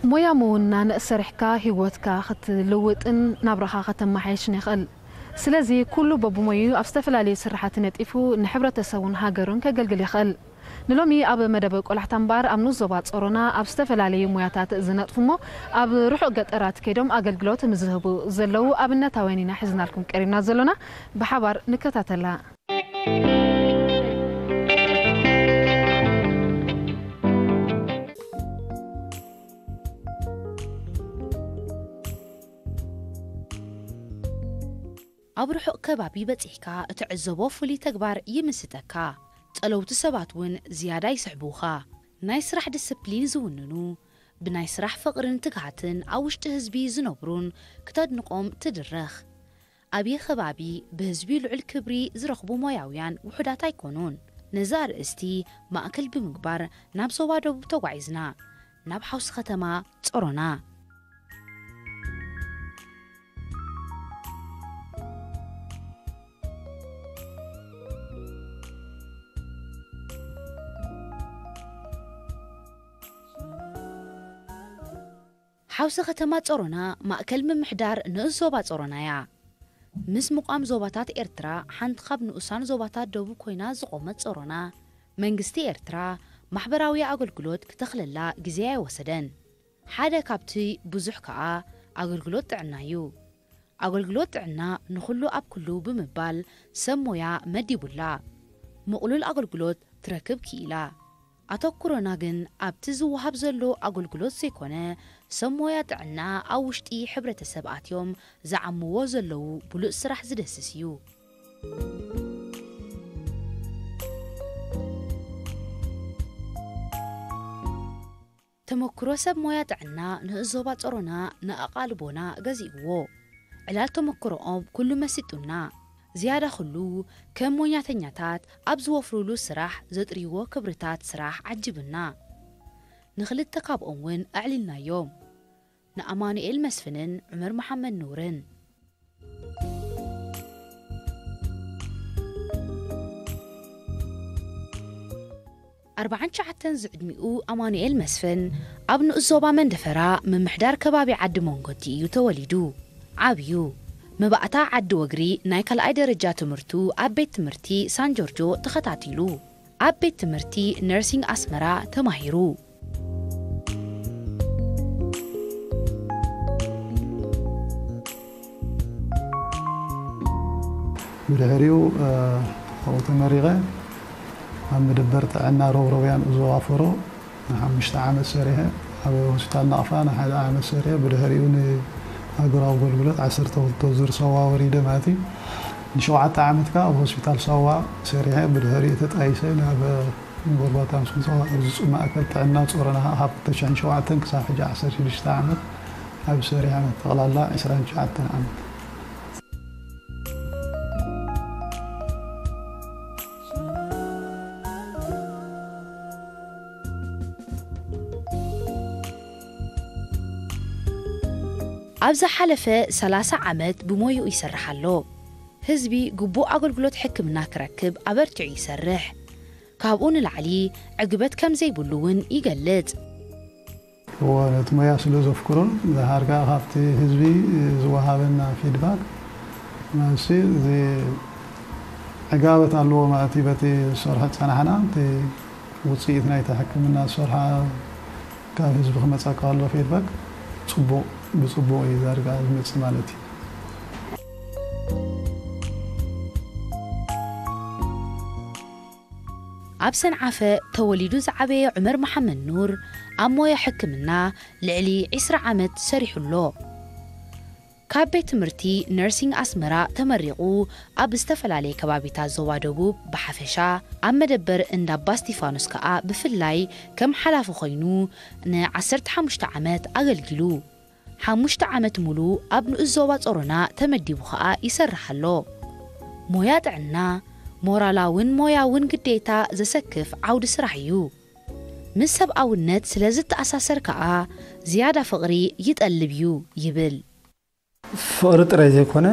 ሞያ ምውናን ሰሪሕካ ህይወትካ ክትልውጥን ናብራኻ ከተመሓየሽን ይኽእል። ስለዚ ኩሉ በብሞይኡ ኣብ ዝተፈላለዩ ስራሓት ነጢፉ ንሕብረተሰቡን ሃገሩን ከገልግል ይኽእል። ንሎሚ ኣብ መደብ ቆላሕታ እምበኣር ኣብ ንኡስ ዞባ ጾሮና ኣብ ዝተፈላለዩ ሞያታት ዝነጥፉ እሞ ኣብ ርሑቕ ገጠራት ከይዶም ኣገልግሎት ንዝህቡ ዘለዉ ኣብነታውያን ኢና ሒዝናልኩም ቀሪብና ዘሎና። ብሓባር ንከታተላ። ኣብ ርሑቕ ከባቢ በጺሕካ እትዕዘቦ ፍሉይ ተግባር ይምስጠካ። ጸለውቲ ሰባት እውን ዝያዳ ይስሕቡኻ። ናይ ስራሕ ዲስፕሊን ዝውንኑ፣ ብናይ ስራሕ ፍቕርን ትግሃትን ኣብ ውሽጢ ህዝቢ ዝነብሩን ክተድንቖም ትድረኽ። ኣብየ ከባቢ ብህዝቢ ልዑል ክብሪ ዝረኽቡ ሞያውያን ውሑዳት ኣይኮኑን። ነዚ ኣርእስቲ ማእከል ብምግባር ናብ ዞባ ደቡብ ተጓዒዝና፣ ናብ ሓውሲ ከተማ ጾሮና። ሓውሲ ከተማ ጾሮና ማእከል ምምሕዳር ንኡስ ዞባ ጾሮና እያ። ምስ ምቋም ዞባታት ኤርትራ ሓንቲ ካብ ንኡሳን ዞባታት ደቡብ ኮይና ዝቖመት ጾሮና፣ መንግስቲ ኤርትራ ማሕበራዊ ኣገልግሎት ክተኽለላ ግዜ ኣይወሰደን። ሓደ ካብቲ ብዙሕ ከኣ ኣገልግሎት ጥዕና እዩ። ኣገልግሎት ጥዕና ንኹሉ ኣብ ኩሉ ብምባል ሰብ ሞያ መዲቡላ። ምቕሉል ኣገልግሎት ትረክብ ክኢላ። ኣተኩሮና ግን ኣብቲ ዝወሃብ ዘሎ ኣገልግሎት ዘይኮነ፣ ሰብ ሞያ ጥዕና ኣብ ውሽጢ ሕብረተሰብ ኣትዮም ዝዓምዎ ዘለዉ ብሉጽ ስራሕ ዝደስስ እዩ። ተመክሮ ሰብ ሞያ ጥዕና ንኡስ ዞባ ጾሮና ንኣቓልቦና ገዚእዎ። ዕላል ተመክሮኦም ኩሉ መሲጡና። ዝያዳ ኩሉ ከም ሞያተኛታት ኣብ ዝወፍሩሉ ስራሕ ዘጥርይዎ ክብርታት ስራሕ ዓጂቡና። ንኽልተ ካብኦም እውን ኣዕሊልናዮም። ንኣማኑኤል መስፍንን ዑመር መሓመድ ኑርን። ኣርባዓን ትሽዓተን ዝዕድሚኡ ኣማኑኤል መስፍን ኣብ ንኡስ ዞባ መንደፈራ ምምሕዳር ከባቢ ዓዲ መንጎቲ እዩ ተወሊዱ። ዓብዩ መባእታ ዓዲ ወግሪ ናይ ካልኣይ ደረጃ ትምህርቱ ኣብ ቤት ትምህርቲ ሳን ጆርጆ ተኸታቲሉ። ኣብ ቤት ትምህርቲ ነርሲንግ ኣስመራ ተማሂሩ። ብድሕሪኡ፣ እ፣ ኣብኡ ተመሪቐ ኣብ መደበር ጥዕና ሮብሮብያን ዞባ ፈሮ ንሓሙሽተ ዓመት ሰሪሐ። ኣብ ሆስፒታል ናቕፋ ንሓደ ዓመት ሰሪሐ። ብድሕሪኡ ንሃገራዊ ኣገልግሎት ዓሰርተ ክልተ ዙር ሳዋ ወሪደ ማለት እዩ። ንሸውዓተ ዓመት ከኣ ኣብ ሆስፒታል ሳዋ ሰሪሐ። ብድሕሪኡ ተጣይሰ ናብ ጎልጎታ ምስ ምጻእ ኣብዚ ጽ-፣ ማእከል ጥዕና ጾሮና ካብ ክልተ ሽሕን ሸውዓተን ክሳብ ሕጂ ዓሰርተ ሽዱሽተ ዓመት ኣብ ሰሪሐ። ጠቕላላ ዕስራን ትሽዓተን ዓመት። ኣብ ዝሓለፈ ሰላሳ ዓመት ብሞይኡ ይሰርሕ ኣሎ። ህዝቢ ግቡእ ኣገልግሎት ሕክምና ክረክብ ኣበርቲዑ ይሰርሕ። ካብኡ ንላዕሊ ዕግበት ከም ዘይብሉ እውን ይገልጽ። እዎ፣ ነቲ ሞያ ስለ ዘፍቅሮ፣ ዝሓር ከኣ ካብቲ ህዝቢ ዝወሃበና ፊድባክ፣ ማለትሲ፣ እዚ ዕጋበት ኣለዎ ማለት እዩ። በቲ ዝሰርሖ ዝጸናሕና፣ እቲ ውጽኢት ናይቲ ሕክምና ዝሰርሖ ካብ ህዝቢ ክመጸካ ከሎ ፊድባክ ጽቡቕ፣ ብጽቡቕ እዩ ዳርጋ ዝመጽእ ማለት እዩ። ኣብ ሰንዓፈ ተወሊዱ ዝዓበየ ዑመር መሓመድ ኑር ኣብ ሞያ ሕክምና ልዕሊ ዕስራ ዓመት ሰሪሑ ኣሎ። ካብ ቤት ትምህርቲ ነርሲንግ ኣስመራ ተመሪቑ ኣብ ዝተፈላለየ ከባቢታት ዞባ ደቡብ ብሓፈሻ ኣብ መደበር እንዳ ኣባ እስቲፋኖስ ከኣ ብፍላይ ከም ሓላፊ ኮይኑ ንዓሰርተ ሓሙሽተ ዓመት ኣገልጊሉ። ሓሙሽተ ዓመት ሙሉ ኣብ ንኡስ ዞባ ጾሮና ተመዲቡ ከኣ ይሰርሕ ኣሎ። ሞያ ጥዕና ሞራላውን ሞያውን ግዴታ ዘሰክፍ ዓውዲ ስራሕ እዩ። ምስ ሰብኣውነት ስለ ዝተኣሳሰር ከኣ ዝያዳ ፍቕሪ ይጠልብ እዩ ይብል። ፍቕሪ ጥራይ ዘይኮነ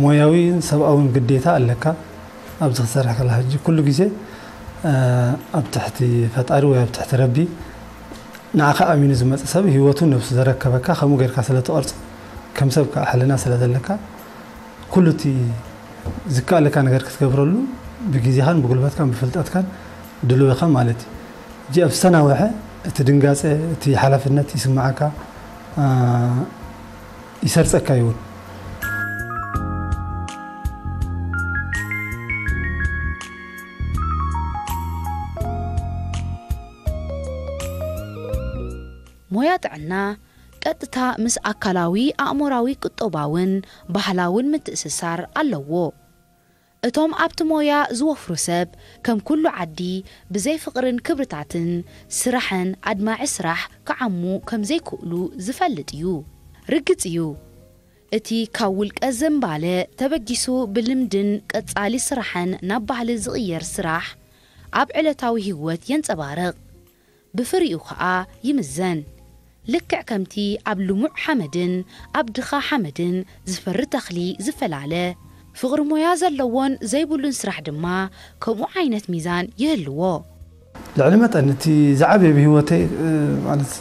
ሞያውን ሰብኣውን ግዴታ ኣለካ። ኣብዚ ክትሰርሕ ከለኻ ሕጂ ኩሉ ግዜ፣ እ፣ ኣብ ትሕቲ ፈጣሪ ወይ ኣብ ትሕቲ ረቢ ንዓኻ ኣሚኑ ዝመጽእ ሰብ ህይወቱ ነብሱ ዘረከበካ ከምኡ ጌርካ ስለ ትቐርጾ፣ ከም ሰብ ከኣ ሕልና ስለ ዘለካ፣ ኩሉ እቲ ዝከኣለካ ነገር ክትገብረሉ ብግዜኻን ብጉልበትካን ብፍልጠትካን ድሉው ኢኻ ማለት እዩ። ሕጂ ኣብ ዝተናውሐ እቲ ድንጋጸ፣ እቲ ሓላፍነት ይስምዓካ፣ ኣ፣ ይሰርጸካ ይውን። ሞያ ጥዕና ቀጥታ ምስ ኣካላዊ፣ ኣእሞራዊ፣ ቁጠባውን ባህላውን ምትእስሳር ኣለዎ። እቶም ኣብቲ ሞያ ዝወፍሩ ሰብ ከም ኩሉ ዓዲ ብዘይ ፍቕርን ክብርታትን ስራሕን ኣድማዒ ስራሕ ክዓሙ ከም ዘይክእሉ ዝፈልጥ እዩ። ርግጽ እዩ፣ እቲ ካብ ውልቀ ዘንባለ ተበጊሱ ብልምድን ቀጻሊ ስራሕን ናብ ባህሊ ዝቕየር ስራሕ ኣብ ዕለታዊ ህይወት የንጸባርቕ። ብፍሪኡ ከኣ ይምዘን። ልክዕ ከምቲ ኣብ ልሙዕ ሓመድን ኣብ ድኻ ሓመድን ዝፈሪ ተኽሊ ዝፈላለ፣ ፍቕሪ ሞያ ዘለዎን ዘይብሉን ስራሕ ድማ ከምኡ ዓይነት ሚዛን ይህልዎ። ልዕሊ መጠን እቲ ዝዓበየ ብህይወተይ፣ እ፣ ማለት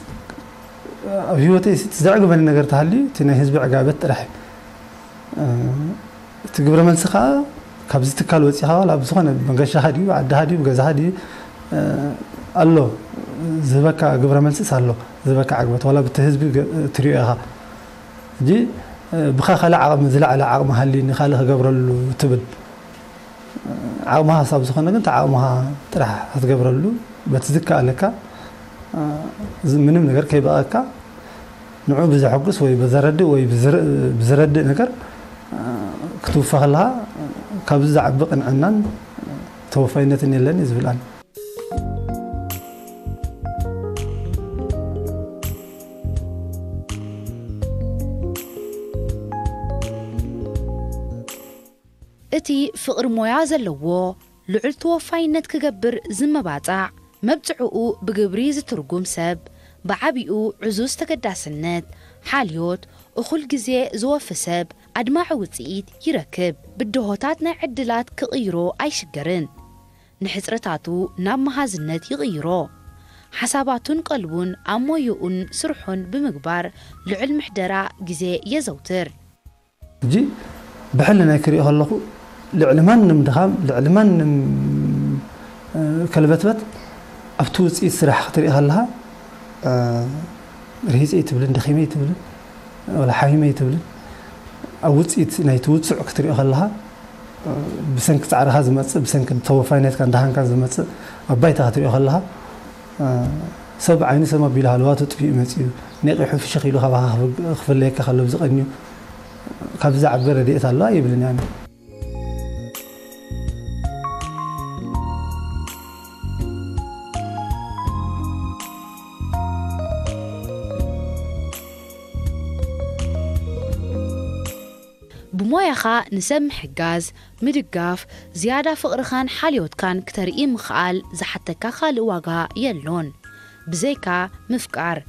ኣብ ህይወተይ እቲ ዘዕግበኒ ነገር ተሃልዩ እቲ ናይ ህዝቢ ዕጋበት ጥራሕ እዩ። እ፣ እቲ ግብረ መልሲ ከኣ ካብዚ ትካል ወጺኻ ዋላ ኣብ ዝኾነ መገሻኻ ድዩ፣ ዓድኻ ድዩ፣ ገዛኻ ድዩ፣ እ፣ ኣሎ ዝህበካ ግብረ መልስስ ኣሎ ዝህበካ ዕግበት ዋላ ብቲ ህዝቢ ገ-፣ ትሪኦ ኢኻ። ሕጂ፣ እ፣ ብኻ ካልእ ዓቕሚ ዝለዓለ ዓቕሚ ሃልዩኒ ካልእ ክገብረሉ ትብል። ዓቕምኻ ክሳብ ዝኾነ ግን፣ እቲ ዓቕምኻ ጥራሕ ክትገብረሉ፣ በቲ ዝከኣለካ፣ እ፣ ዝ-፣ ምንም ነገር ከይበቐካ፣ ንዑ ብዘሐጉስ ወይ ብዘረድእ ወይ ብዝር-፣ ብዝረድእ ነገር፣ እ፣ ክትውፈ ከለኻ፣ ካብዚ ዝዓቢ ቅንዕናን ተወፋይነትን የለን እዩ ዝብል ኣነ። እቲ ፍቕሪ ሞያ ዘለዎ፣ ልዑል ተወፋይነት ክገብር ዝመባጻዕ፣ መብጽዕኡ ብግብሪ ዝትርጉም ሰብ፣ ብዓቢኡ ዕዙዝ ተገዳስነት፣ ሓልዮት፣ እኹል ግዜ ዝወፊ ሰብ ኣድማዒ ውጽኢት ይረክብ። ብድሆታት ናይ ዕድላት ክቕይሮ ኣይሽገርን። ንሕጽረታቱ ናብ መሃዝነት ይቕይሮ። ሓሳባቱን ቀልቡን ኣብ ሞያኡን ስርሑን ብምግባር ልዑል ምሕደራ ግዜ የዘውትር። ሕጂ ብሕልናይ ክሪኦ ከለኹ፣ ልዕሊ ማንም ድኻም፣ ልዕሊ ማንም፣ እ፣ ከልበትበት ኣብቲ ውጽኢት ስራሕ ክትርኢ ከለኻ፣ እ፣ ርሂጸ ኣይትብልን፣ ደኺመ ኣይትብልን፣ ወላ ሓሚመ ኣይትብልን። ኣብ ውጽኢት ናይቲ ውጹዕ ክትሪኦ ከለኻ፣ እ፣ ብሰንኪ ጻዕርኻ ዝመጽእ፣ ብሰንኪ ተወፋይነትካን ደሃንካን ዝመጽእ ኣብ ባይታ ክትሪኦ ከለኻ፣ እ፣ ሰብ ዓይኑ ሰም ኣቢሉ ሃለዋቱ ጥፊኡ መጺኡ፣ ነቒሑ ፍሽኽ ኢሉ ካባኻ ክፍ-፣ ክፍለየካ ከሎ ብዝቐንዩ፣ ካብዚ ዝዓቢ ረድኤት ኣሎ ኣይብልን ኣነ። ብሞያኻ ንሰብ ምሕጋዝ፣ ምድጋፍ፣ ዝያዳ ፍቕርኻን ሓልዮትካን ክተርኢ ምኽኣል ዝሓተካ ካልእ ዋጋ የሎን፣ ብዘይካ ምፍቃር።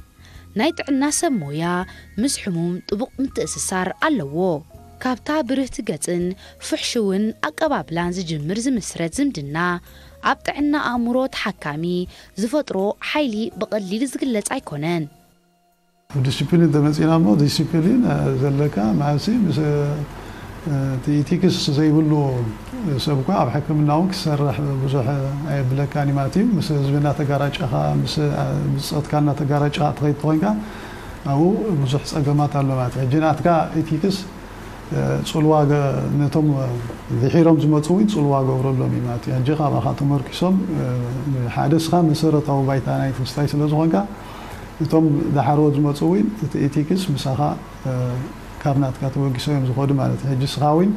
ናይ ጥዕና ሰብ ሞያ ምስ ሕሙም ጥቡቕ ምትእስሳር ኣለዎ። ካብታ ብርህቲ ገጽን ፍሕሽውን ኣቀባብላን ዝጅምር ዝምስረት ዝምድና፣ ኣብ ጥዕና ኣእምሮ ተሓካሚ ዝፈጥሮ ሓይሊ ብቐሊል ዝግለጽ ኣይኮነን። ኣብ ዲሲፕሊን ተመጺና እሞ፣ ዲሲፕሊን፣ እ፣ ዘለካ መዓልቲ ምስ፣ እ፣ እቲ ኢቲክስ ዘይብሉ ሰብ እኳ ኣብ ሕክምና እውን ክሰርሕ ብዙሕ ኣየብለካን እዩ ማለት እዩ። ምስ ህዝቢ እናተጋራጨኻ፣ ምስ፣ እ፣ ብጾትካ እናተጋራጨኻ ትኸይድ ተኾይንካ፣ ኣብኡ ብዙሕ ጸገማት ኣሎ ማለት እዩ። ሕጂ ናትካ ኢቲክስ፣ እ፣ ጽልዋ ገ-፣ ነቶም ድሒሮም ዝመጹ እውን ጽልዋ ገብረሎም እዩ ማለት እዩ። ሕጂ ካባኻ ተመርኪሶም፣ እ፣ ሓደ ንስኻ መሰረታዊ ባይታ ናይቲ ምስታይ ስለ ዝኾንካ፣ እቶም ደሓር ዝመጹ እውን እቲ ኢቲክስ ምሳኻ፣ እ፣ ካብ ናትካ ተበጊሶም እዮም ዝኸዱ ማለት እዩ። ሕጂ ንስኻ እውን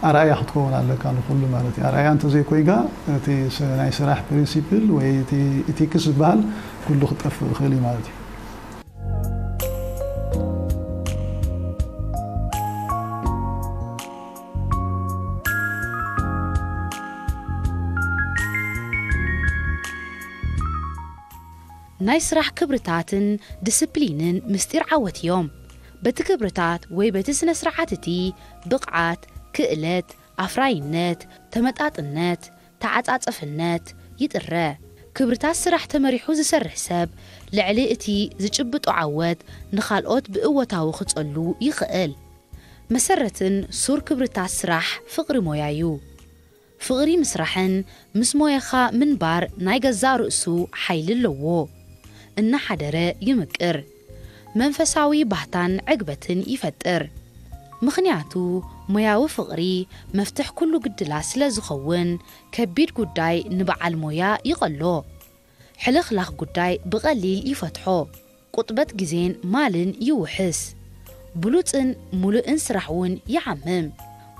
ኣርኣያ ክትከውን ኣለካ ንኹሉ ማለት እዩ። ኣርኣያ እንተዘይኮይንካ፣ እቲ ስ-፣ ናይ ስራሕ ፕሪንሲፕል ወይ እቲ ኢቲክስ ዝበሃል ኩሉ ክጠፍእ ይኽእል እዩ ማለት እዩ። ናይ ስራሕ ክብርታትን ዲስፕሊንን ምስጢር ዓወት እዮም። በቲ ክብርታት ወይ በቲ ስነ ስርዓት እቲ ብቕዓት፣ ክእለት፣ ኣፍራይነት፣ ተመጣጥነት፣ ተዓጻጸፍነት ይጥረ። ክብርታት ስራሕ ተመሪሑ ዝሰርሕ ሰብ ልዕሊ እቲ ዝጭብጦ ዓወት ንኻልኦት ብእወታዊ ክጸሉ ይኽእል። መሰረትን ሱር ክብርታት ስራሕ ፍቕሪ ሞያ እዩ። ፍቕሪ ምስራሕን ምስ ሞያኻ ምንባር ናይ ገዛእ ርእሱ ሓይሊ ኣለዎ። እናሓደረ ይምቅር። መንፈሳዊ ባህታን ዕግበትን ይፈጥር። ምኽንያቱ ሞያዊ ፍቕሪ መፍትሕ ኩሉ ግድላት ስለ ዝኸውን ከቢድ ጉዳይ ንበዓል ሞያ ይቐሎ። ሕልኽላኽ ጉዳይ ብቐሊል ይፈትሖ። ቁጥበት ግዜን ማልን ይውሕስ። ብሉጽን ሙሉእን ስራሕ እውን ይዓምም።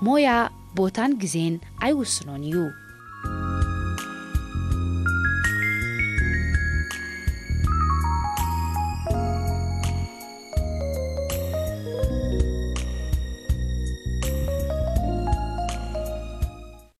ሞያ ቦታን ግዜን ኣይውስኖን እዩ።